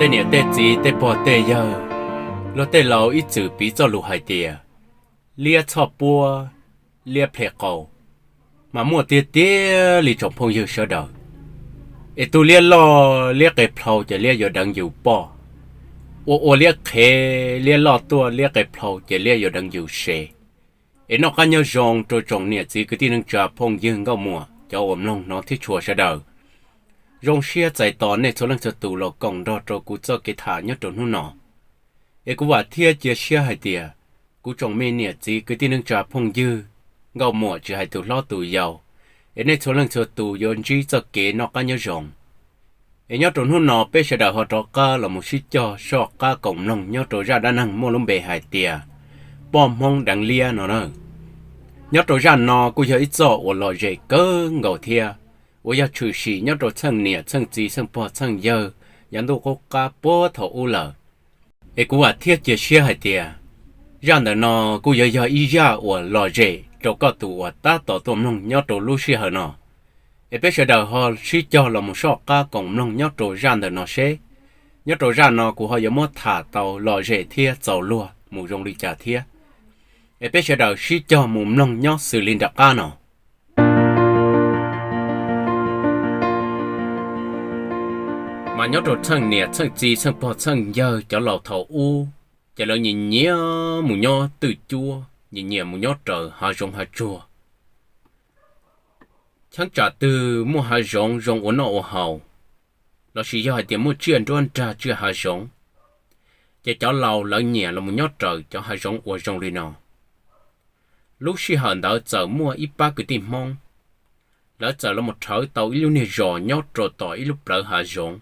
Tej niam tej txiv tej pog tej yawg, luag tej laus ib txwm piv txoj lus hais tias, liab txhoj puab, liab ple qau, mas muaj tiag tiag li tsoom phooj ywg sawv daws. Es tus liab loj liab qe plhau ces liab yuav deev yus poj, ua ua liab qhev liab loj tuaj liab qe plhau ces liab yuav deev yus sev. Es noj qab nyob zoo rau tsoom niam txiv kwv tij neej tsa phooj ywg nkauj muam cov uas mloog hnov thiab tshua sawv daws. Zoo siab txais tos nej txhua leej txhua tus los koom nrog rau kuv txoj kev tham nyob rau hnub no. Es kuv vam thiab cia siab hais tias kuv tsoom me niam txiv kwv tij neej tsa phooj ywg nkauj muam tsis hais tus hlob tus yau, es nej txhua leej txhua tus yuav ntsib txoj kev noj qab nyob zoo. Es nyob rau hnub no peb sawv daws ho rov qab los mus sib cog soj qab koom mloog nyob rau zaj dab neeg muaj lub npe hais tias poj Hmoob deev liab no na. Nyob rau zaj no kuj yog ib txoj uas lom zem kawg nkaus thiab, uas yog tshwm sim nyob rau txheej niam txheej txiv txheej pog txheej yawg yav ntuj qub qab puag thaum ub lawm. Es kuv vam thiab cia siab hais tias zaj ntawm no kuj yuav yog ib zaj uas lom zem rau koj tus uas tab tom tuaj mloog nyob rau lub sij hawm no. Es peb sawv daws ho sib cog los mus soj qab koom mloog nyob rau zaj ntawm no seb nyob rau zaj no kuv ho yuav muab tham tau lom zem thiab txaus luag mus zoo li cas thiab. Es peb sawv daws sib cog mus mloog nyob xws li nram qab no. Mas nyob rau txheej niam txheej txiv txheej pog txheej yawg cov laus thaum ub, ces lawv nyiam nyiam mus nyob twj cuab, nyiam nyiam mus nyob raws hav zoov hav tsuag. Cheeb tsam twg muaj hav zoov zoo ua noj ua haus, lossis yog hais tias muaj tsiaj nruab nrag tsiaj hav zoov, ces cov laus lawv nyiam los mus nyob raws cov hav zoov uas zoo li no. Lub sij hawm ntawd txawm muaj ib pab kwv tij Hmoob, lawv txawm los mus rhawv tau ib lub niag zos nyob rau tom ib lub plawv hav zoov.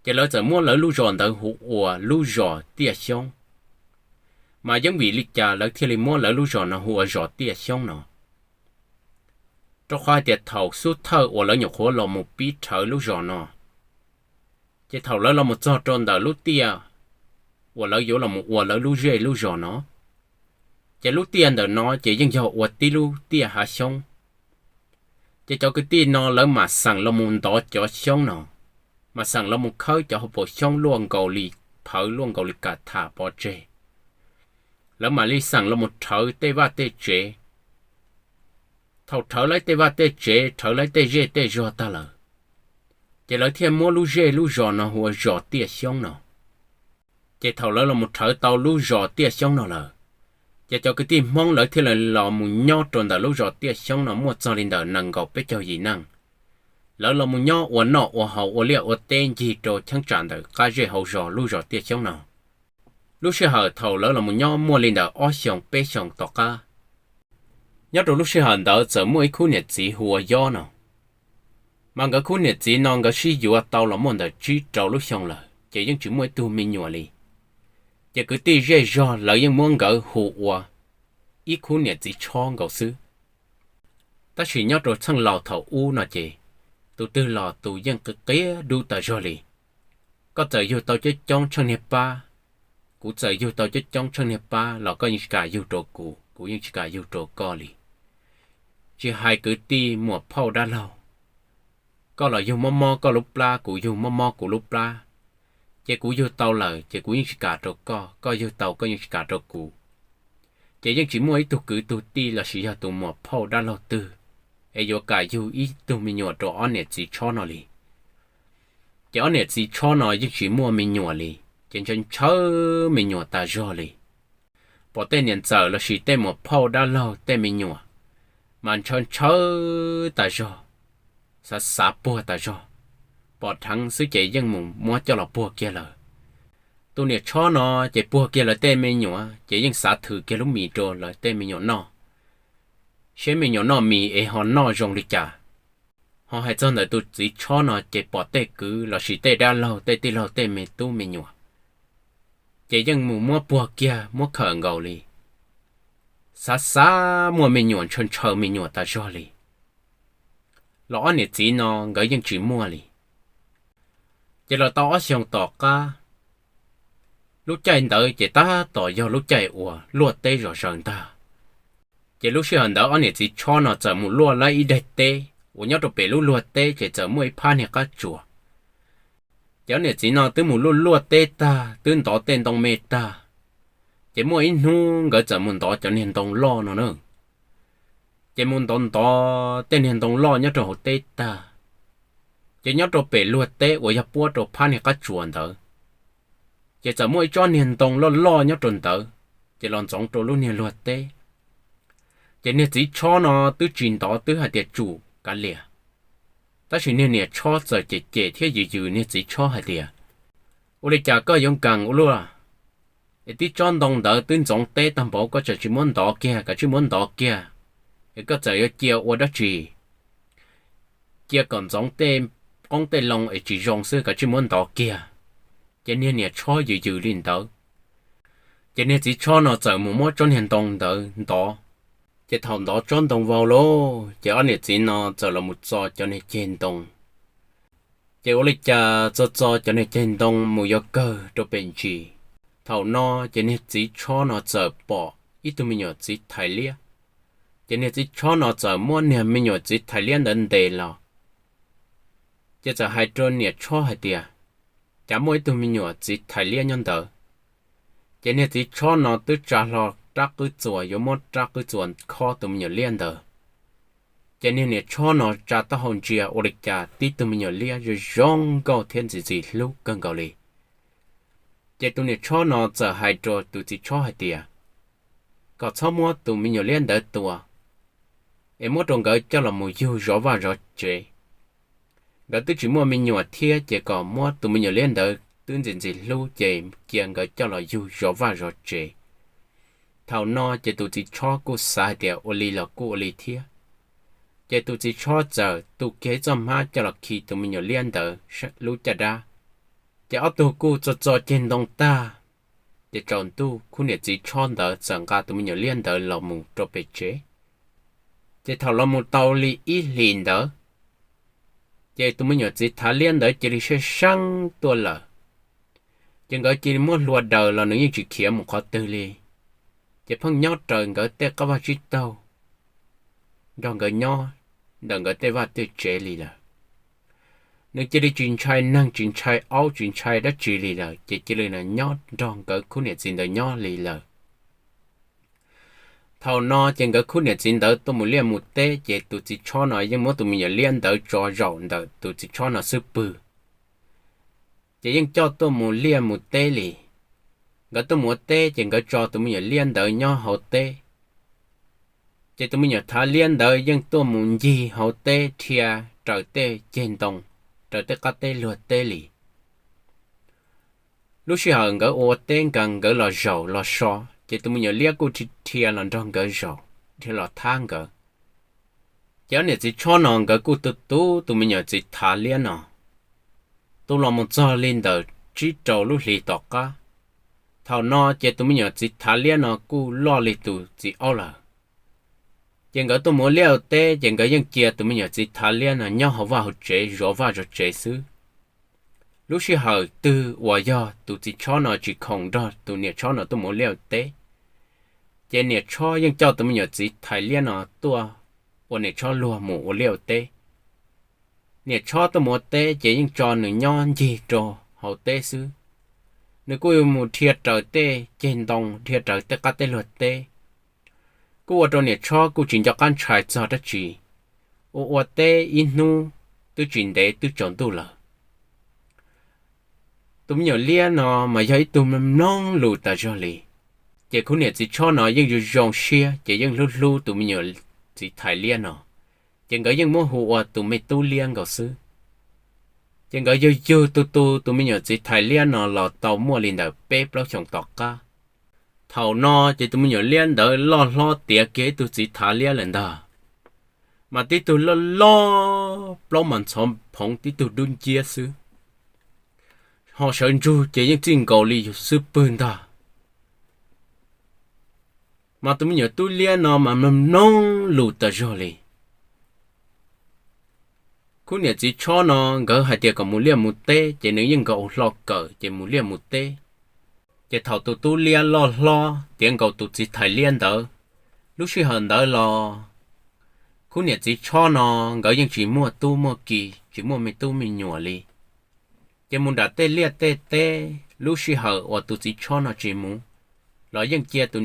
Ces lawv txawm muab lawv lub zos ntawd hu ua lub zos Tiaj Xyoob. Mas yeej vim li cas lawv thiaj li muab lawv lub zos no hu ua zos Tiaj Xyoob no? Rau qhov hais tias thaum xub thawj uas lawv nyuam qhuav los mus pib rhawv lub zos no, ces thaum lawv los mus txog rau ntawm lub tiaj uas lawv yuav los mus ua lawv lub zej lub zos no, ces lub tiaj ntawm no ces yeej yog ua tib lub tiaj hav xyoob. Ces cov kwv tij no lawv mam xeem los mus ntov cov xyoob no, mam xeem los mus khawb cov hauv paus xyoob luaj nkaus li phawv luaj nkaus li kam tham pov tseg. Lawv mam li xeem los mus rhawv tej vaj tej tsev. Thaum rhawv lawv tej vaj tej tsev, rhawv lawv tej zej tej zog tag lawm, ces lawv thiaj muab lub zej lub zos no hu ua zos Tiaj Xyoob no. Ces thaum lawv los mus rhawv tau lub zos Tiaj Xyoob no lawm, ces cov kwv tij Hmoob lawv thiaj li los mus nyob rau ntawm lub zos Tiaj Xyoob no muaj txog li ntawm nees nkaum peb caug yim neej. Lawv los mus nyob ua noj ua haus ua liaj ua teb ncig rau cheeb tsam ntawm qab zej hauv zos lub zos Tiaj Xyoob no. Lub sij hawm thaum lawv los mus nyob muaj li ntawm ob xyoos peb xyoos tom qab, nyob rau lub sij hawm ntawd txawm muaj ib khub niam txiv hu ua Yob no. Mas nkawd khub niam txiv no nkawd sib yuav tau los muaj ntawm tsib rau lub xyoo lawm ces yeej tsis muaj ib tug me nyuam li. Ces kwv tij zej zog lawv yeej muab nkawd hu ua ib khub niam txiv tshob nkaus xwb. Tab sis nyob rau txheej laus thaum ub no ces tus twg los tus yeej qia dub tas zog li. Koj txawm yug tau coob coob tsheej niag pab, kuv txawm yug tau coob coob tsheej niag pab los koj yeej tsis kam yug rau kuv, kuv yeej tsis kam yug rau koj li. Tsis hais kwv tij muam phauj dab laug, koj los yug mob mob koj lub plab, kuv yug mob mob kuv lub plab, ces kuv yug tau lawm ces kuv yeej tsis kam rau koj, koj yug tau koj yeej tsis kam rau kuv. Ces yeej tsis muaj ib tug kwv tug tij lossis yog tus muam phauj dab laug twg es yuav kam yug ib tug me nyuam rau ob niam txiv tshob no li. Ces ob niam txiv tshob no yeej tsis muaj me nyuam li, ces ntshaw ntshaw me nyuam tas zog li. Pom tej niam ntxawm lossis tej muam phauj dab laug tej me nyuam, mas ntshaw ntshaw tas zog, xav xav puag tas zog. Pom dheev xwb ces yeej mus muab coj los puag kiag lawm. Tus niam tshob no ces puag kiag lawv tej me nyuam ces yeej xav thwm kiag lub mis rau lawv tej me nyuam noj, seb me nyuam noj mis es ho noj zoo li cas. Ho hais txog ntawm tus txiv tshob no ces pom tej kwv lossis tej dab laug tej tij laug tej me tub me nyuam, ces yeej mus muab puag kiag muab khawm nkaus li. Xav xav muaj me nyuam ntshaw ntshaw me nyuam tas zog li. Los ob niam txiv no nkawd yeej tsis muaj li. Ces los tau ob xyoos tom qab, lub caij ntawd ces tab tom yog lub caij uas luaj teb zom zaws ntag. Ces lub sij hawm ntawd ob niam txiv tshob no txawm mus luaj lawv ib daim teb uas nyob rau pem lub luag teb ces txawm muaj ib phab niag qab tsuas. Ces ob niam txiv no twb mus luaj luaj teb tag, twb ntov tej ntoo me tag, ces muaj ib hnub nkawd txawm mus ntov cov niag ntoo loj no na. Ces mus ntov ntov tej niag ntoo loj nyob rau hauv teb tag, ces nyob rau pem luag teb uas yog puab rau phab niag qab tsuas ntawd, ces txawm muaj ib tsob niag ntoo loj loj nyob rau ntawd, ces los ntxoov rau lub niag luag teb. Ces niag txiv tshob no twb tsis ntov, twb hais tias tsum kav liam, tab sis niag niam tshob txawm cem cem thiab yws yws niag txiv tshob hais tias, ua li cas koj yuav nkees ua luaj? Es tib tsob ntoo ntawd twb ntxoov teb tag npaum, koj txawm tsis muab ntov kiag, kav tsij muab ntov kiag, es koj txawm yuav cia ua dab tsi? Cia kom ntxoov tej qoob tej loo es tsis zoo xwb, kav tsij muab ntov kiag. Ces niag niam tshob yws yws li ntawd, ces niag txiv tshob no txawm mus muab tsob niag ntoo ntawd ntov. Ces thaum ntov tsob ntoo vau lauj, ces ob niam txiv no txawm los mus txo cov niag ceg ntoo. Ces ua li cas txo txo cov niag ceg ntoo mus yuav kawg rau pem ntsis, thaum no ces niag txiv tshob no txawm pom ib tug me nyuam txiv thais liab. Ces niag txiv tshob no txawm muab niag me nyuam txiv thais liab ntawd ntes los, ces txawm hais rau niam tshob hais tias, cas muaj ib tug me nyuam txiv thais liab nyob ntawd? Ces niag txiv tshob no twb tsa hlo rab qwb txuas yuav muab rab qwb txuas khob tus me nyuam liab ntawd. Ces niag niam tshob no tsa taub hau ntsia ua li cas tib tug me nyuam liab zoo zoo nkauj thiab ntxim ntxim hlub kawg nkaus li. Ces tus niam tshob no txawm hais rau tus txiv tshob hais tias, kom txhob muab tus me nyuam liab ntawd tua, es muab rau nkawd coj los mus yug zov vaj zov tsev. Nkawd twb tsis muaj me nyuam thiab, ces kom muab tus me nyuam liab ntawd twb ntxim ntxim hlub, ces cia nkawd coj los yug zov vaj zov tsev. Thaum no ces tus txiv tshob kuj xav hais tias ua li los kuj ua li thiab. Ces tus txiv tshob txawm tu kiag ib txoj hmab coj los khi tus me nyuam liab ntawd lub caj dab. Ces ob tug kuj txo txo ceg ntoo tag, ces tsaus ntuj khub niam txiv tshob ntawd txawm nqa tus me nyuam liab ntawd los mus rau pem tsev. Ces thaum los mus tau li ib hlis ntawd, ces tus me nyuam txiv thav liab ntawd cia li sab seeb tuaj lawm. Ces nkawd cia li muab hlua daws los nws yeej tsis khiav mus qhov twg li. Ces pheej nyob raws nkawd tej qab vaj tsib taug, nrog nkawd nyob ntawm nkawd tej vaj tej tsev li lawm. Nws cia li tsis ntshai neeg tsis ntshai aub tsis ntshai dab tsi li lawm, ces cia li nyob nrog nkawd khub niam txiv ntawd nyob li lawm. Thaum no ces nkawd khub niam txiv ntawd tuaj mus liaj mus teb, ces tus txiv tshob no yeej muab tus me nyuam liab ntawd tso zaum ntawm tus txiv tshob no xub pwg. Ces yeej coj tuaj mus liaj mus teb li. Nkawd tuaj mus ua teb ces nkawd tso tus me nyuam liab ntawd nyob hauv teb. Ces tus me nyuam thav liab ntawd yeej tuaj mus ncig hauv teb dhia raws tej ceg ntoo, raws tej qab teb luag teb li. Lub sij hawm nkawd ua teb nkees nkawd los zaum los so, ces tus me nyuam liab kuj dhia los nrog nkawd zaum, dhia los thab nkawd. Ces ob niam txiv tshob no nkawd kuj tu tu tus me nyuam txiv thav liab no, tu los mus txog li ntawm tsib rau lub hlis tom qab. Thaum no ces tus me nyuam txiv thav liab no kuj loj li tus txiv aub lawm. Ces nkawd tuaj mus ua liaj ua teb ces nkawd yeej cia tus me nyuam txiv thav liab no nyob hauv vaj hauv tsev zov vaj zov tsev xwb. Lub sij hawm twg uas yog tus txiv tshob no tsis khoom nrog tus niam tshob no tuaj mus ua liaj ua teb, ces niam tshob yeej coj tus me nyuam txiv thais liab no tuaj ua niam tshob luag mus ua liaj ua teb. Niam tshob tuaj mus ua teb ces yeej tso nws nyob ncig rau hauv teb xwb. Nws kuj yuav mus dhia raws tej ceg ntoo, dhia raws tej qab teb luag teb, kuj ua rau niam tshob kuj tsis nco qab ntshai txog dab tsi. Ua ua teb ib hnub twb tsis ntev twb tsaus ntuj lawm. Tus me nyuam liab no mas yog ib tug mloog lus tas zog li. Ces khub niam txiv tshob no yeej zoo zoo siab ces yeej hlub hlub tus me nyuam txiv thais liab no, ces nkawd yeej muab hu ua tus me tub liab nkaus xwb. Ces nkawd yug yug tu tu tus me nyuam txiv thais liab no los tau muaj li ntawm peb plaub xyoos tom qab. Thaum no ces tus me nyuam liab ntawd loj hlob tiav kiag ib tug txiv thav liab lawm ntag, mas tib tug loj loj plaub mas ntxhov phoov tib tug dub nciab xwb, ho sawv ntsug ces yeej txij nkaus li yus xub pwg ntag. Mas tus me nyuam tub liab no mas mloog mloog lus tas zog li. Khub niam txiv tshob no nkawd hais tias kom mus liaj mus teb ces nws yeej nkaus hlo kawm ces mus liaj mus teb. Ces thaum tus tub liab loj hlob tiav nkaus tus txiv thais liab ntawd, lub sij hawm ntawd los khub niam txiv tshob no nkawd yeej tsis muaj tub muaj ki, tsis muaj me tub me nyuam li. Ces mus nram tej liaj tej teb, lub sij hawm uas tus txiv tshob no tsis mus los yeej cia tus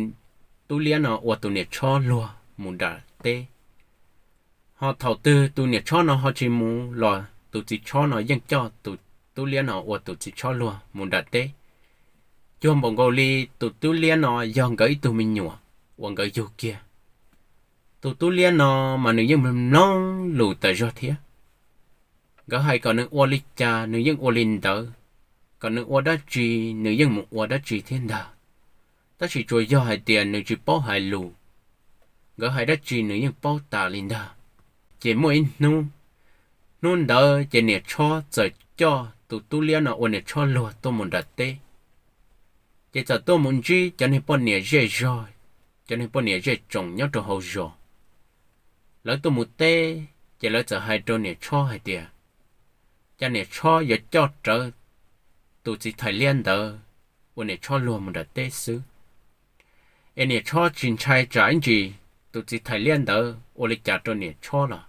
tub liab no ua tus niam tshob luag mus nram teb. Ho thaum twg tus niam tshob no ho tsis mus los tus txiv tshob no yeej coj tus tub liab no ua tus txiv tshob luag mus nram teb. Cuag npaum nkaus li tus tub liab no yog nkawd ib tug me nyuam uas nkawd yug kiag. Tus tub liab no mas nws yeej mloog lus tas zog thiab. Nkawd hais kom nws ua li cas nws yeej ua li ntawd, kom nws ua dab tsi nws yeej mus ua dab tsi thiab ntag. Tab sis tsuas yog hais tias nws tsis paub hais lus, nkawd hais dab tsi nws yeej paub tas li ntag. Ces muaj ib hnub, hnub ntawd ces niam tshob txawm coj tus tub liab no ua niam tshob luag tuaj mus nram teb. Ces txawm tuaj mus ntsib cov niag poj niam zej zog, cov niag poj niam zej tsoom nyob rau hauv zos. Lawv tuaj mus teb, ces lawv txawm hais rau niam tshob hais tias, cas niam tshob yuav coj rawv tus txiv thais liab ntawd ua niam tshob luag mus nram teb xwb, es niam tshob tsis ntshai tsam ib ntsis tus txiv thais liab ntawd ua li cas rau niam tshob los.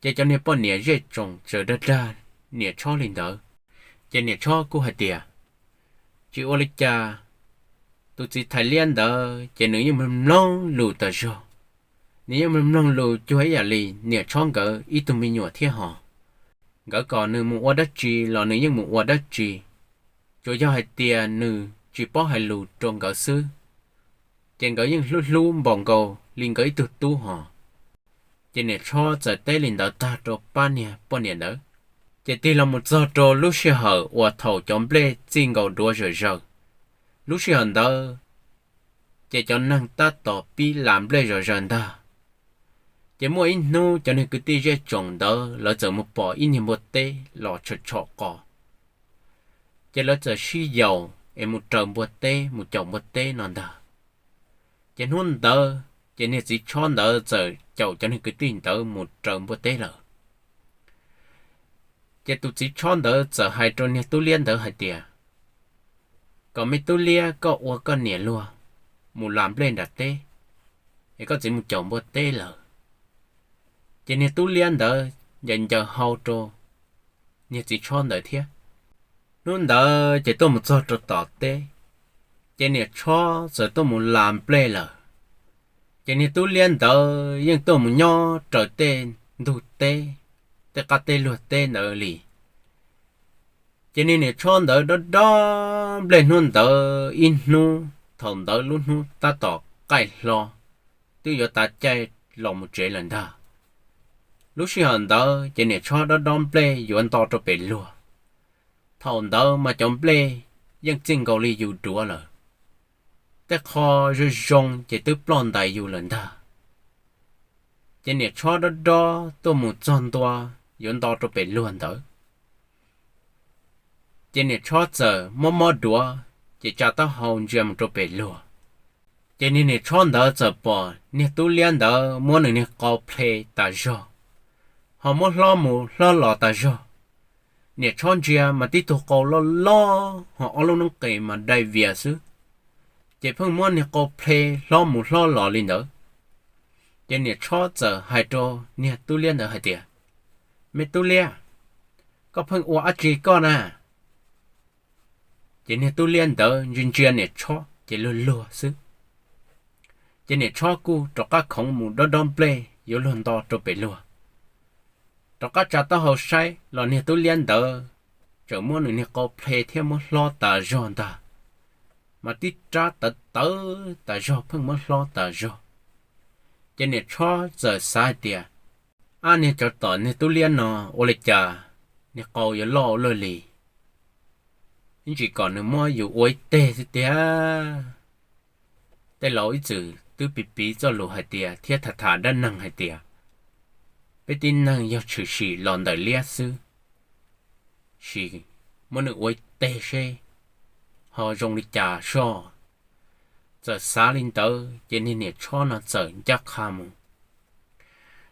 Ces cov niag poj niam zej tsoom txawm dag dag niam tshob li ntawd. Ces niam tshob kuj hais tias, tsis ua li cas, tus txiv thais liab ntawd ces nws yeej mloog lus tas zog. Nws yeej mloog lus cuag ib yam li niam tshob nkawd ib tug me nyuam thiab hos. Nkawd kom nws mus ua dab tsi los nws yeej mus ua dab tsi, tsuas yog hais tias nws tsis paub hais lus rau nkawd xwb, ces nkawd yeej hlub hlub npaum nkaus li nkawd ib tug tub hos. Ces niam tshob txawm teb li ntawd tag rau pab niag poj niam ntawd. Ces tig los mus txog rau lub sij hawm uas thaum cov nplej txij nkaus duav zawm zaws, lub sij hawm ntawd ces cov neeg tab tom pib las nplej zom zaws ntag. Ces muaj ib hnub cov niag kwv tij zej tsoom ntawd lawv txawm mus pom ib niag npua teb los tshom tshom qos. Ces lawv txawm sib yaum es mus raws npua teb mus caum npua teb no ntag. Ces hnub ntawd ces niag txiv tshob ntawd txawm caum cov niag kwv tij ntawd mus raws npua teb lawm. Ces tus txiv tshob ntawd txawm hais rau niag tub liab ntawd hais tias, kom me tub liab koj ua koj niam luag mus las nplej nram teb, es koj txiv mus caum npua teb lawm. Ces niag tub liab ntawd ncaws ncaws hau rau niag txiv tshob ntawd thiab. Hnub ntawd ces tuaj mus txog rau tom teb, ces niam tshob txawm tuaj mus las nplej lawm. Ces niag tub liab ntawd yeej tuaj mus nyob raws tej ntug teb, tej qab teb luag teb ntawd li. Ces niag niam tshob ntawd dob dob nplej hnub ntawd ib hnub, thaum ntawd lub hnub tab tom qaij hlo, twb yuav tav caij los mus tsev lawm ntag. Lub sij hawm ntawd ces niam tshob dob dob nplej yuav nto rau pem luag. Thaum ntawd mas cov nplej yeej txij nkaus li yus duav lawm, tej qho zoo zoo ces twb ploj ntais yus lawm ntag. Ces niam tshob dob dob tuaj mus txog ntua yuav nto rau pem luag ntawd, ces niam tshob txawm mob mob duav, ces tsa taub hau ntsia mus rau pem luag. Ces niag niam tshob ntawd txawm pom niag tub liab ntawd muab nws niag qau ple tas zog, ho muab hlob mus hlob los tas zog. Niam tshob ntsia mas tib tug qau loj loj ho ob lub noob qes mas dai vias xwb, ces pheej muab niag qau ple hlob mus hlob los li ntawd. Ces niam tshob txawm hais rau niag tub liab ntawd hais tias, me tub liab, koj pheej ua dab tsi koj na? Ces niag tub liab ntawd ntsia ntsia niam tshob ces luag luag xwb. Ces niam tshob kuj rov qab khoov mus dob dob nplej yuav luag nto rau pem luag. Rov qab tsa taub hau saib los niag tub liab ntawd tseem muab nws niag qau ple thiab muab hlob tas zog ntag, mas tib rab tawv tawv tas zog pheej muab hlob tas zog. Ces niam tshob txawm xav hais tias, ab, niag tsov tom niag tub liab no ua li cas niag qau yuav loj ua luaj li, ib ntsis kom nws muab yus ua ib teg xwb tiag. Tej laus ib txwm twb piv piv txoj lus hais tias thiab tham tham dab neeg hais tias, peb tib neeg yog tshwm sim los ntawm liab xwb, sim muab nws ua ib teg seb ho zoo li cas soj. Txawm xav li ntawd ces niag niam tshob no txawm ncaj qha mus,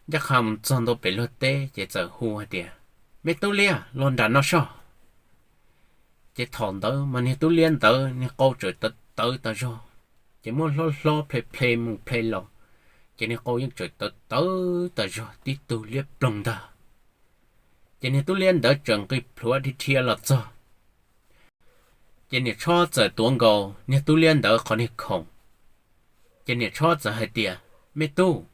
ncaj qha mus txog ntua pem luag teb ces txawm hu hais tias, me tub liab, los nram no soj. Ces thaum ntawd mas niag tub liab ntawd niag qau tseem tawv tawv tas zog, ces muab hlob hlob ple ple mus ple los, ces niag qau yeej tseem tawv tawv tas zog tib tug liab ploog ntag. Ces niag tub liab ntawd txawm nqis plhuav dhia dhia los txog, ces niam tshob txawm tuav nkaus niag tub liab ntawd qhov niag khoom. Ces niam tshob txawm hais tias, Me tub,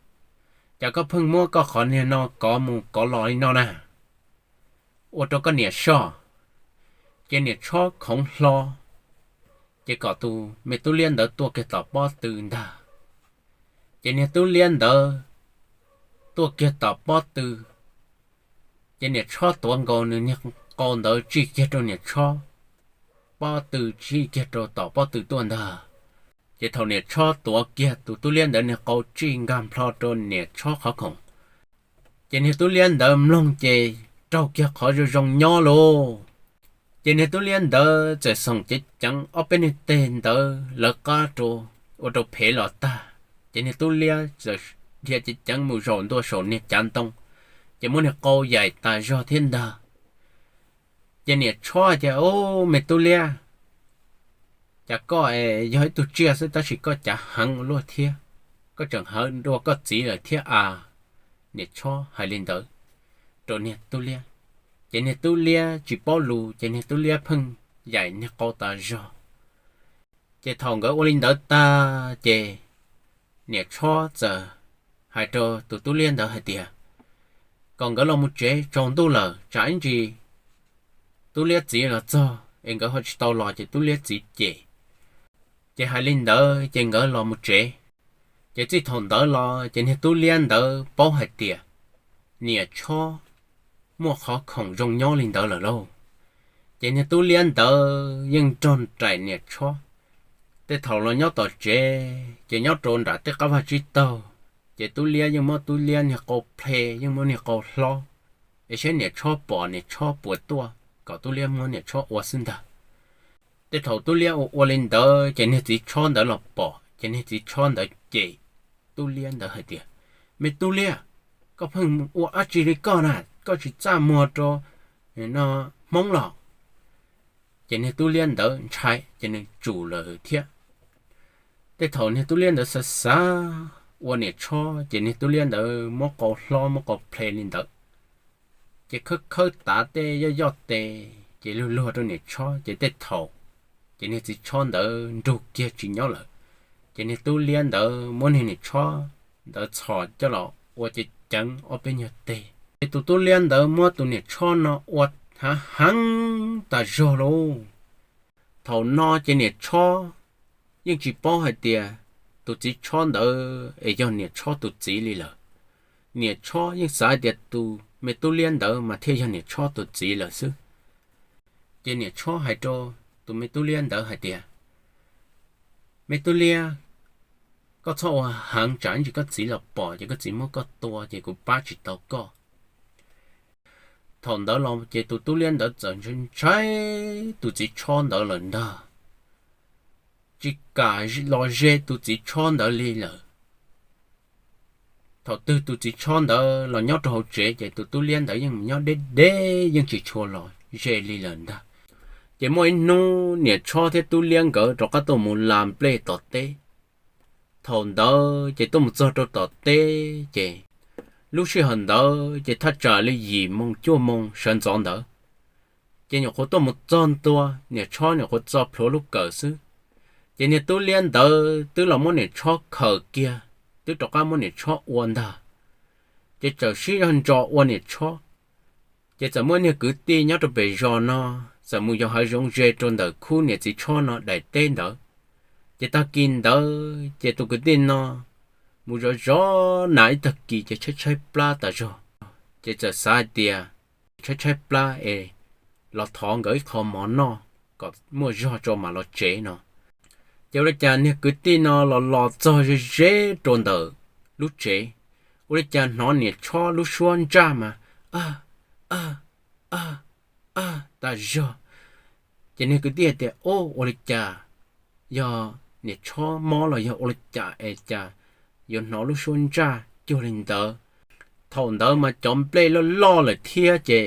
cas koj pheej muab koj qhov niag no kov mus kov los li no na? Ua rau koj niam soj. Ces niam tshob khoov hlo, ces kom tus me tub liab ntawd tuaj kiag tom pob tw ntag. Ces niag tub liab ntawd tuaj kiag tom pob tw, ces niam tshob tuav nkaus nws niag qau ntawd tsij kiag rau niam tshob pob tw, tsij kiag rau tom pob tw tuaj ntag. Ces thaum niam tshob tuav kiag tus tub liab ntawd niag qau tsij nkag nplho rau niam tshob qhov khoom, ces niag tub liab ntawd mloog ces raug kiag qhov zoo zoo nyob lauj. Ces niag tub liab ntawd txawm xoom cev ceev ob peb niag teg ntawd lawv qab rau, ua rau phem los tag. Ces niag tub liab txawm dhia cev ceev mus zaum ntua saum niag cav ntoo, ces muab niag qau yaim tas zog thiab ntag. Ces niam tshob hais tias, Ub, me tub liab, cas koj es yog ib tug tsiaj xwb tab sis koj cav heev ua luaj thiab, koj tseem heev dua koj txiv lawm thiab as. Niam tshob hais li ntawd rau niag tub liab, ces niag tub liab tsis paub lus ces niag tub liab pheej yaim niag qau tas zog. Ces thaum nkawd ua li ntawd tag ces niam tshob txawm hais rau tus tub liab ntawd hais tias, Kom nkawd los mus tsev, tsaus ntuj lawm tsam ib ntsis tub liab txiv los txog es nkawd ho tsis tau los ces tub liab txiv cem. Ces hais li ntawd ces nkawd los mus tsev. Ces txij thaum ntawd los ces niag tub liab ntawd paub hais tias niam tshob muaj qhov khoom zoo nyob li ntawd lawm lauj. Ces niag tub liab ntawd yeej nrog nraim niam tshob. Tej thaum los nyob tom tsev ces nyob rau nram tej qab vaj tsib taug, ces tub liab yeej muab tub liab niag qau ple, yeej muab niag qau hlob, es saib niam tshob pom niam tshob puas tuaj kom tub liab muab niam tshob ua xwb ntag. Tej thaum tub liab ua ua li ntawd ces niag txiv tshob ntawd los pom ces niag txiv tshob ntawd cem tub liab ntawd hais tias, Me tub liab, koj pheej ua dab tsi li koj na, koj tsis txaj muag rau no hmoob los? Ces niag tub liab ntawd ntshai ces nws tsum lawm thiab. Tej thaum niag tub liab ntawd xav xav ua niam tshob ces niag tub liab ntawd muab qau hlob muab qau ple li ntawd, ces khawb khawb tav tej yoj yoj tes ces luag luag rau niam tshob ces tej thaum ces niag txiv tshob ntawd nrug kiag tsis nyob lawm. Ces niag tub liab ntawd muab niag niam tshob ntawd txhos coj los ua cev ceev ob peb nyuag teg. Ces tus tub liab ntawd muab tus niam tshob no ua hav heev tas zog lauj. Thaum no ces niam tshob yeej tsis paub hais tias tus txiv tshob ntawd es yog niam tshob tus txiv li lawm. Niam tshob yeej xav hais tias tus me tub liab ntawd mas thiaj yog niam tshob tus txiv lawm xwb. Ces niam tshob hais rau tus me tub liab ntawd hais tias, Me tub liab, koj txhob ua heev tsam ib ntsis koj txiv los pom ces koj txiv muab koj tua ces kuv pab tsis tau koj. Thaum ntawd los ces tus tub liab ntawd txawm ntshai ntshai tus txiv tshob ntawd lawm ntag, tsis kam los ze tus txiv tshob ntawd li lawm. Thaum twg tus txiv tshob ntawd los nyob rau hauv tsev ces tus tub liab ntawd yeej mus nyob deb deb yeej tsis tshua los ze li lawm ntag. Ces muaj ib hnub niam tshob thiab tub liab nkawd rov qab tuaj mus la nplej tom teb. Thaum ntawd ces tuaj mus txog rau tom teb ces lub sij hawm ntawd ces thaj tsam li yim moo cuaj moo sawv ntxov ntawd. Ces nyuam qhuav tuaj mus txog ntua, niam tshob nyuam qhuav txo plhuav lub kawm xwb. Ces niag tub liab ntawd twb los muab niam tshob khawm kiag, twb rov qab muab niam tshob ua ntag. Ces txawm sib zog ntso ua niam tshob. Ces txawm muaj niag kwv tij nyob rau pem zos no txawm mus yos hav zoov ze rau ntawm khub niam txiv tshob no daim teb ntawd. Ces tag kis ntawd ces tus kwv tij no mus zov zov nas ib tag kis ces tshaib tshaib plab tas zog. Ces txawm xav hais tias tshaib tshaib plab es los thov nkawd ib qho mov noj kom muaj zog tso mam los tsev no. Ces ua li cas niag kwv tij no los los txog ze ze rau ntawm lub tsev, ua li cas hnov niam tshob lub suab ntsaj mas a a a a tas zog. Ces niag kwv tij hais tias, Ub, ua li cas, yog niam tshob mob los yog ua li cas es cas yuav hnov lub suab ntsaj cuag li ntawd? Thaum ntawd mas cov nplej loj loj lawm thiab ces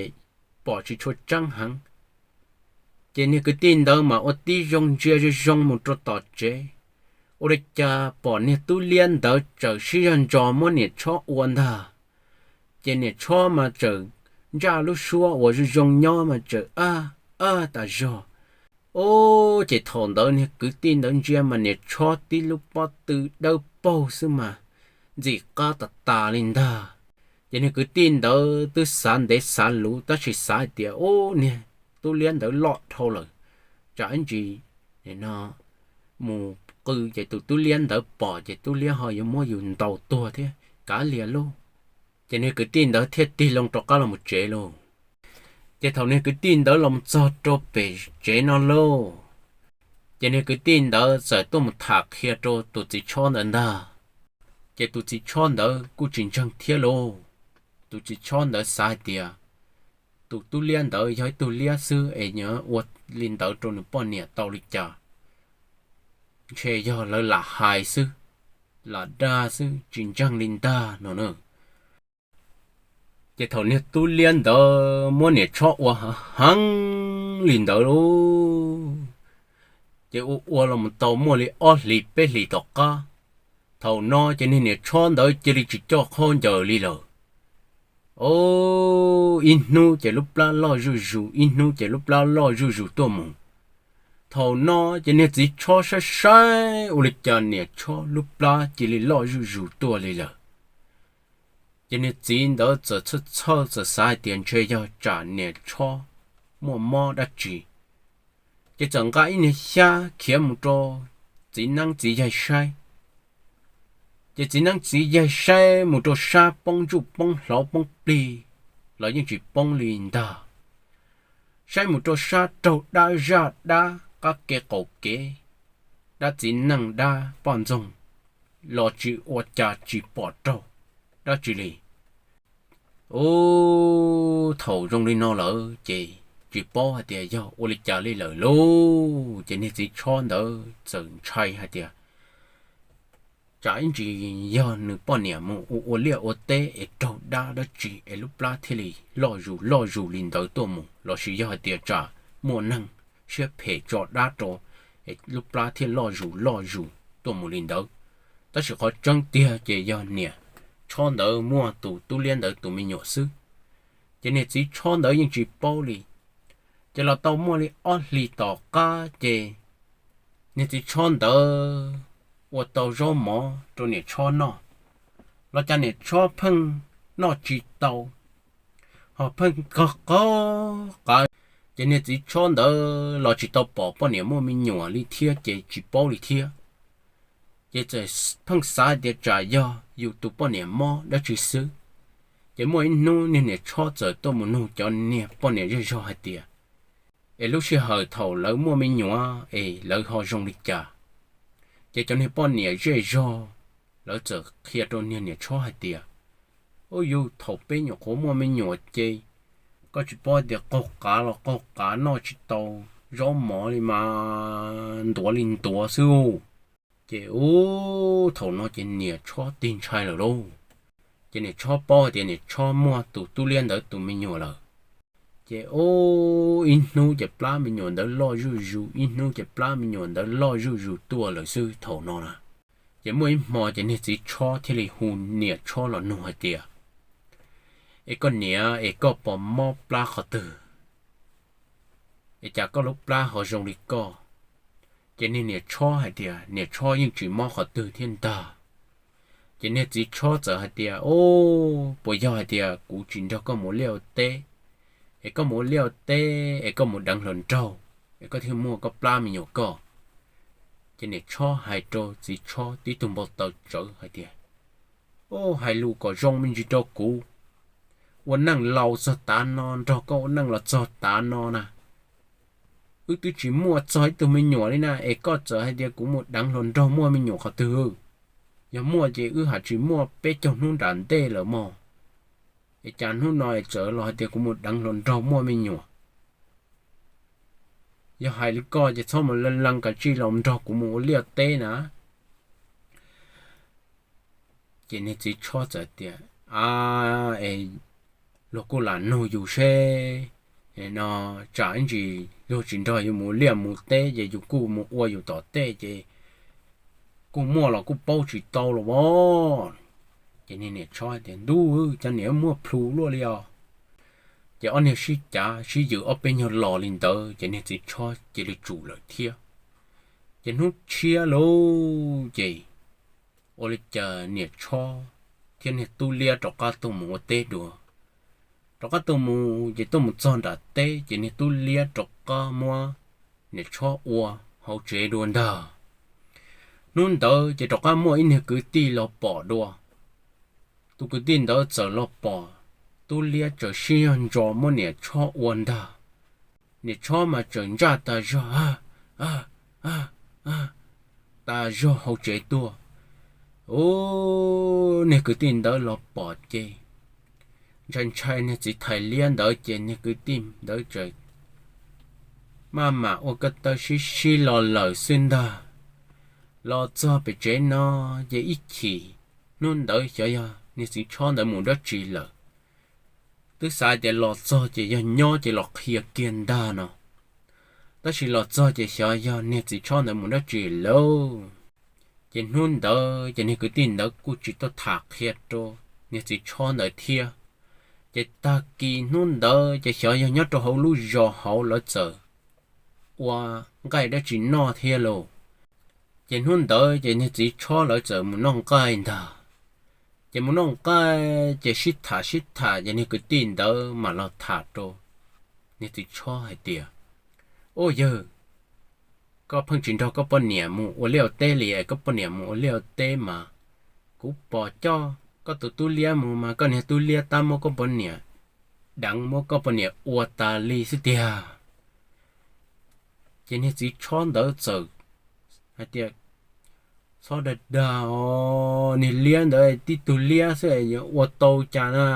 pom tsis tshua tseeb heev. Ces niag kwv tij ntawd mas ua tib zoo ntsia zoo zoo mus rau tom tsev, ua li cas pom niag tub liab ntawd txawm sib zog ntso muab niam tshob ua ntag. Ces niam tshob mas txawm ntsaj lub suab uas zoo zoo nyob mas tseem ab ab tas zog. Ub, ces thaum ntawd niag kwv tij ntawd ntsia mas niam tshob tib lub pob tw dawb paug xwb mas ntxim qab tas tas li ntag. Ces niag kwv tij ntawd twb xav ntev xav luv tab sis xav hais tias, ub, niag tub liab ntawd loj dhau lawm, tsam ib ntsis no mus qw ces tus tub liab ntawd pom ces tub liab ho yuav muab yus ntaus tuag thiab kav liam lauj. Ces niag kwv tij ntawd thiaj tig loo rov qab los mus tsev lauj. Ces thaum niag kwv tij ntawd los mus txog rau pem tsev no lauj, ces niag kwv tij ntawd txawm tuaj mus tham qhia rau tus txiv tshob ntawd ntag. Ces tus txiv tshob ntawd kuj tsis ntseeg thiab lauj. Tus txiv tshob ntawd xav hais tias tus tub liab ntawd yog ib tug liab xwb es nws ua li ntawd rau nws poj niam tau li cas, ntshe yog lawv lam hais xwb, lam dag xwb tsis ntseeg li ntag no na. Ces thaum niag tub liab ntawd muab niam tshob ua hav heev li ntawd lauj, ces ua ua los mus tau muaj li ob hlis peb hlis tom qab, thaum no ces niag niam tshob ntawd cia li tsis coj khaub ncaws li lawm. Ub, ib hnub ces lub plab loj zuj zus, ib hnub ces lub plab loj zuj zus tuaj mus. Thaum no ces niag txiv tshob saib saib ua li cas niam tshob lub plab cia li loj zuj zus tuaj li lawm. Ces niag txiv ntawd txawm txhawj txhawj txawm xav hais tias ntshe yog tsam niam tshob muaj mob dab tsi. Ces txawm nqa ib niag xyab khiav mus rau txiv neeb txiv yaig saib. Ces txiv neeb txiv yaig saib mus rau sab poob ntsuj poob hlauv poob plig los yeej tsis poob li ntag. Saib mus rau sab raug dab zaj dab qab kev qaum kev, dab txiv neej dab poj ntxoog los tsis ua cas tsis pom raug dab tsi li. Ub, thaum zoo li no lawm ces tsis paub hais tias yog ua li cas li lawm lauj. Ces niag txiv tshob ntawd txawm ntshai hais tias tsam ib ntsis yog nws poj niam mus ua ua liaj ua teb es raug dab dab tsi es lub plab thiaj li loj zus loj zus li ntawd tuaj mus, lossis yog hais tias tsam muaj neeg siab phem tso dab rau es lub plab thiaj loj zus loj zus tuaj mus li ntawd. Tab sis qhov tseeb tiag ces yog niam tshob ntawd muaj tus tub liab ntawd tus me nyuam xwb. Ces niag txiv tshob ntawd yeej tsis paub li. Ces los tau muaj li ob hlis tom qab ces niag txiv tshob ntawd ua tau zaub mov rau niam tshob noj, los cas niam tshob pheej noj tsis tau, ho pheej qog qog qav. Ces niag txiv tshob ntawd los tsis tau pom poj niam muaj me nyuam li thiab ces tsis paub li thiab. Ces txawm pheej xav hais tias tsam yog yus tus poj niam mob dab tsi xwb. Ces muaj ib hnub niag niam tshob txawm tuaj mus nug cov niag poj niam zej zog hais tias es lub sij hawm thaum lawv muaj me nyuam es lawv ho zoo li cas. Ces cov niag poj niam zej zog lawv txawm qhia rau niag niam tshob hais tias, ub, yus thaum peb nyuam qhuav muaj me nyuam ces koj tsis paub tias qaug qav los qaug qav noj tsis tau zaub mov li mas ntuav li ntuav xwb. Ces ub, thaum no ces niam tshob tig ntshai lawm lauj. Ces niam tshob paub hais tias niam tshob muaj tus tub liab ntawd tus me nyuam lawm. Ces ub, ib hnub ces plab me nyuam ntawd loj zuj zus, ib hnub ces plab me nyuam ntawd loj zuj zus tuaj lawm xwb thaum no na. Ces muaj ib hmo ces niag txiv tshob thiaj li hu niam tshob los nug hais tias, es koj niam, es koj puas mob plab qhov twg, es cas koj lub plab ho zoo li koj? Ces niag niam tshob hais tias niam tshob yeej tsis mob qhov twg thiab ntag. Ces niag txiv tshob txawm hais tias, ub, puas yog hais tias kuv tsis nrog koj mus ua liaj ua teb, es koj mus ua liaj ua teb es koj mus deev hluas nraug, es koj thiaj muaj koj plab me nyuam koj? Ces niam tshob hais rau txiv tshob tib tug npau taws tsawv hais tias, ub, hais lus kom zoo me ntsis rau kuv. Ua neej laus txog tav no, nrog koj ua neej los txog tav no na, wb twb tsis muaj txog ib tug me nyuam li na, es koj txawm hais tias kuv mus deev hluas nraug muaj me nyuam qhov twg? Yog muaj ces wb haj tsis muaj peb caug hnub nram ntej lawm mog. Es cas hnub no es txawm los hais tias kuv mus deev hluas nraug muaj me nyuam? Yog hais li koj ces txhob mus lees lees kav tsij los nrog kuv mus ua liaj teb na. Ces niag txiv tshob txawm tias, a, es luag kuj lam nug yus seb no, tsam ib ntsis luag tsis nrog yus mus ua liaj mus teb ces yus kuj mus ua yus tom tej ces kuj muaj los kuj paub tsis tau los as. Ces niag niam tshob tias, ntuj, cov niam muaj plhus luaj li os. Ces ob niag sib cav sib ywm ob peb nyuag los li ntawd ces niag txiv tshob cia li tsum lawm thiab. Ces hnub tshiab lauj ces ua li cas niam tshob thiab niag tub liab rov qab tuaj mus ua teb dua. Rov qab tuaj mus ces tuaj mus txog nram teb ces niag tub liab rov qab muab niam tshob ua hauv tsev dua ntag. Hnub ntawd ces rov qab muaj ib niag kwv tij los pom dua. Tus kwv tij ntawd txawm los pom tub liab txawm sib zog ntso muab niam tshob ua ntag. Niam tshob mas txawm ntsaj tas zog, tas zog hauv tsev tuaj. Ub, niag kwv tij ntawd los pom ces ntshai ntshai niag txiv thais liab ntawd ces niag kwv tij ntawd txawm maj mam ua ko taw sib sib los lawm xwb ntag. Los txog pem tsev no ces ib chim hnub ntawd xyov yog niag txiv tshob ntawd mus dab tsi lawm. Twb xav tias los txog ces yog nyob ces los qhia kiag ntag no, tab sis los txog ces xyov yog niag txiv tshob ntawd mus dab tsi lauj. Ces hnub ntawd ces niag kwv tij ntawd kuj tsis tuaj tham qhia rau niag txiv tshob ntawd thiab. Ces tag kis hnub ntawd ces xyov yog nyob rau hauv lub zos hauv lawv txawm ua nqaij dab tsi noj thiab lauj. Ces hnub ntawd ces niag txiv tshob lawv txawm mus noj nqaij ntag. Ces mus noj nqaij ces sib tham sib tham ces niag kwv tij ntawd mam los tham rau niag txiv tshob hais tias, Ub yawg, koj pheej tsis nrog koj poj niam mus ua liaj ua teb li es koj poj niam mus ua liaj ua teb mas kuv pom coj koj tus tub liab mus mas koj niag tub liab tab muab koj poj niam deev, muab koj poj niam ua tas li xwb tiag. Ces niag txiv tshob ntawd txawm hais tias, Txhob dag dag os, niag liab ntawd tib tug liab xwb yuav ua tau cas na.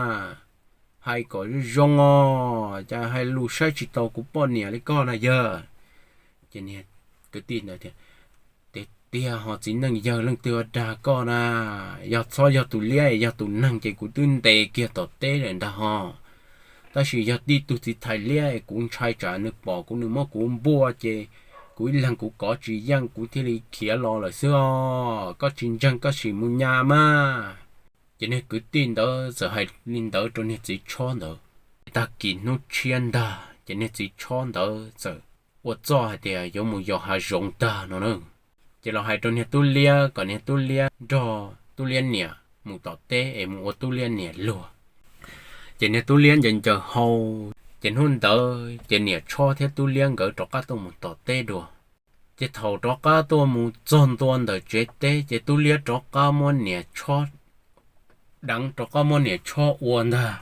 Hais kom zoo zoo os, cas hais lus saib tsis taus kuv poj niam li koj na yawg. Ces niag kwv tij ntawd tias, Tiag tiag ho txiv neej yawg, leej twg ua dag koj na? Yog txhob yog tus liab es yog tus neeg ces kuv twb ntes kiag tom teb lawm ntag ho. Tab sis yog tib tug txiv thais liab es kuv ntshai tsam nws pom kuv nws muab kuv npuaj ces kuv ib leeg kuv kov tsis yeej kuv thiaj li khiav los lawm xwb os. Koj tsis ntseeg koj sim mus nyas mas. Ces niag kwv tij ntawd txawm hais li ntawd rau niag txiv tshob ntawd. Tag kis hnub tshiab ntag ces niag txiv tshob ntawd txawm ua txuj hais tias yuav mus yos hav zoov tag no na. Ces los hais rau niag tub liab kom niag tub liab nrog tub liab niam mus tom teb es mus ua tub liab niam luag. Ces niag tub liab ncaws ncaws hau, ces hnub ntawd ces niam tshob thiab tub liab nkawd rov qab tuaj mus tom teb dua. Ces thaum rov qab tuaj mus txog ntua ntawm tsev teb ces tub liab rov qab muab niam tshob deev, rov qab muab niam tshob ua ntag.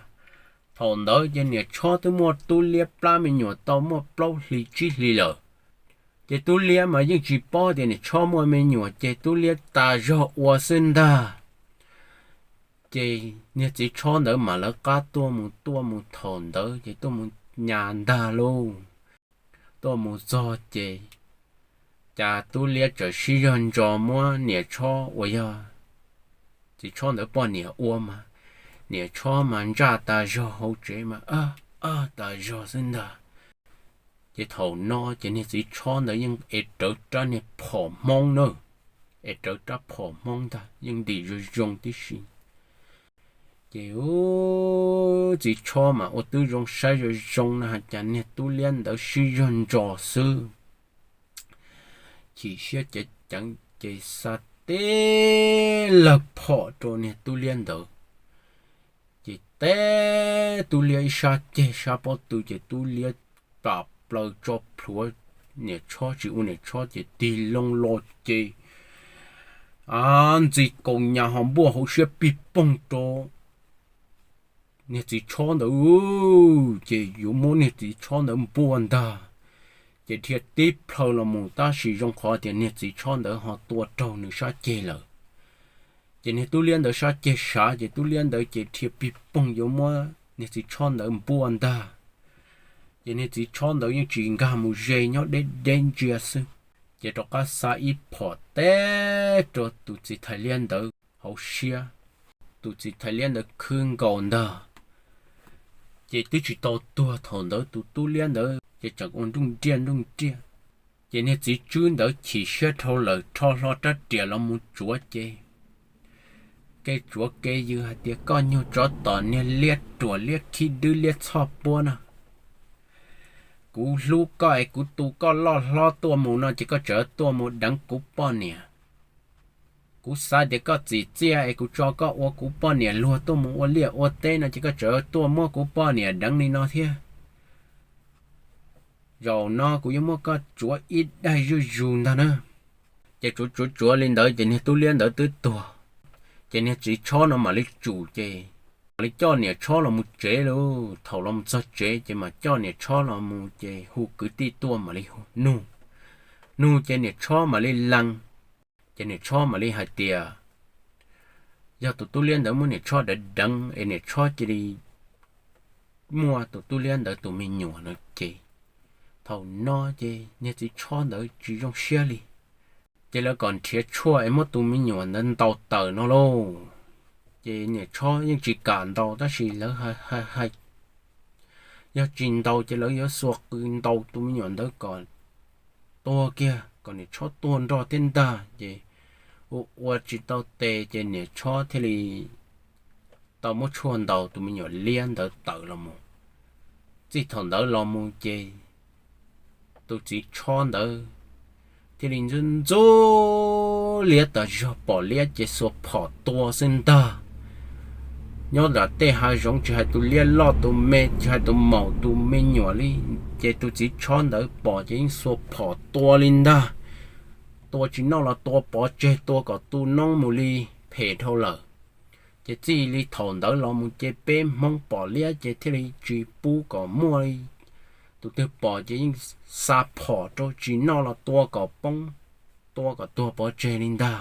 Thaum ntawd ces niam tshob twb muaj tub liab plab me nyuam tau muaj plaub hli tsib hli lawm. Ces tub liab mas yeej tsis paub tias niam tshob muaj me nyuam ces tub liab tas zog ua xwb ntag. Ces niag txiv tshob ntawd mas lawv qab tuaj mus tuaj mus thaum ntawd ces tuaj mus nyas ntag lauj. Tuaj mus txog ces cas tub liab txawm sib zog ntso muab niam tshob uas yog txiv tshob ntawd poj niam ua mas, niam tshob mas ntsaj tas zog hauv tsev mas ab ab tas zog xwb ntag. Ces thaum no ces niag txiv tshob ntawd yeej ev rawv rab niag phom hmoob na, ev rawv rab phom hmoob ntag yeej ntim zoo zoo tib si. Ces txiv tshob mas ua tib zoo saib zoo zoo na has cas niag tub liab ntawd sib zog ntso xwb. Chim siab ceev ceev ces xa teb lawg phom rau niag tub liab ntawd. Ces teb tub liab ib sab ceg sab pob tw ces tub liab plam plaws tso plhuav niam tshob tsis ua niam tshob ces tig loo los ces a ntxi kaus nyas ho npuaj hauv siab pig poog rau niag txiv tshob ntawd, ces yuav muab niag txiv tshob ntawd npuaj ntag. Ces dhia tib plhaw los mus tab sis zoo qhov tias niag txiv tshob ntawd ho tua raug nws sab ceg lawm. Ces niag tub liab ntawd sab ceg sav ces tub liab ntawd ces dhia pig poog yuav muab niag txiv tshob ntawd npuaj ntag. Ces niag txiv tshob ntawd yeej tsis nkag mus ze nyob deb deb ntsia xwb. Ces rov qab xa ib phom teb rau tus txiv thais liab ntawd hauv siab, tus txiv thais liab ntawd khwb nkaus ntag. Ces twb tsis tau tuag thaum ntawd tus tub liab ntawd ces tseem ua nruj nriaj nruj nriaj. Ces niag txiv tswb ntawd chim siab dhau lawm rho hlo rab riam los mus tsuav ces Tej tsuav kev yws hais tias koj nyuag tsov tom niag liab ruam liab khib dwb liab txhoj puab no. Kuv hlub koj es kuv tu koj loj hlob tuaj mus no ces koj tseem tuaj mus deev kuv poj niam. Kuv xav tias koj txim txiaj es kuv tso koj ua kuv poj niam luag tuaj mus ua liaj ua teb no ces koj tseem tuaj muab kuv poj niam deev li no thiab. Zaum no kuv yuav muab koj tsuav ib daig zuj zus ntag na. Ces tsuav tsuav tsuav li ntawd ces niag tub liab ntawd twb tuag. Ces niag txiv tshob no mam li tsum ces mam li coj niam tshob los mus tsev lauj. Thaum los mus txog tsev ces mam coj niam tshob los mus ces hu kwv tij tuaj mam li nug. Nug ces niam tshob mam li lees. Ces niam tshob mam li hais tias yog tus tub liab ntawd muab niam tshob deev deev es niam tshob cia li muaj tus tub liab ntawd tus me nyuam no ces thaum no ces niag txiv tshob ntawd tsis zoo siab li. Ces lawv kom nrhiav tshuaj es muab tus me nyuam ntawd ntaus tawm no lauj. Ces niam tshob yeej tsis kam ntaus tab sis lawv hais, yog tsis ntaus ces lawv yuav xuas qws ntaus tus me nyuam ntawd kom tuag kiag, kom niam tshob tuag nrog thiab ntag. Ces ua ua tsis tau tes ces niam tshob thiaj li tau muab tshuaj ntaus tus me nyuam liab ntawd tawm los mus. Txij thaum ntawd los mus ces tus txiv tshob ntawd thiaj li ntxub ntxub liab tas zog, pom liab ces xuas phom tua xwb ntag. Nyob nram tej hav zoov tsis hais tus liab loj tus me, tsis hais tus maum tus me nyuam li, ces tus txiv tshob ntawd pom ces yeej xuas phom tua li ntag. Tua tsis noj los tua pov tseg, tua kom tu noob mus li, phem dhau lawm. Ces txij li thaum ntawd los mus ces peb Hmoob pom liab ces thiaj li tsis pub kom muaj li. Tus twg pom ces yeej xa phom rau, tsis noj los tua kom poob, tua kom tuag pov tseg li ntag.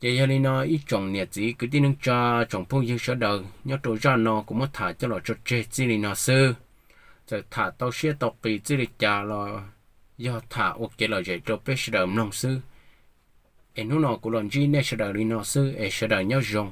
Ces yog li no ib tsoom niam txiv kwv tij neej tsa, tsoom phooj ywg sawv daws, nyob rau zaj no kuv muab tham coj los tso tseg txij li no xwb. Txawm tham tau siab tau qis txij li cas los yog tham ua kev lom zem rau peb sawv daws mloog xwb. Es hnub no kuv los ntsib nej sawv daws li no xwb es sawv daws nyob zoo.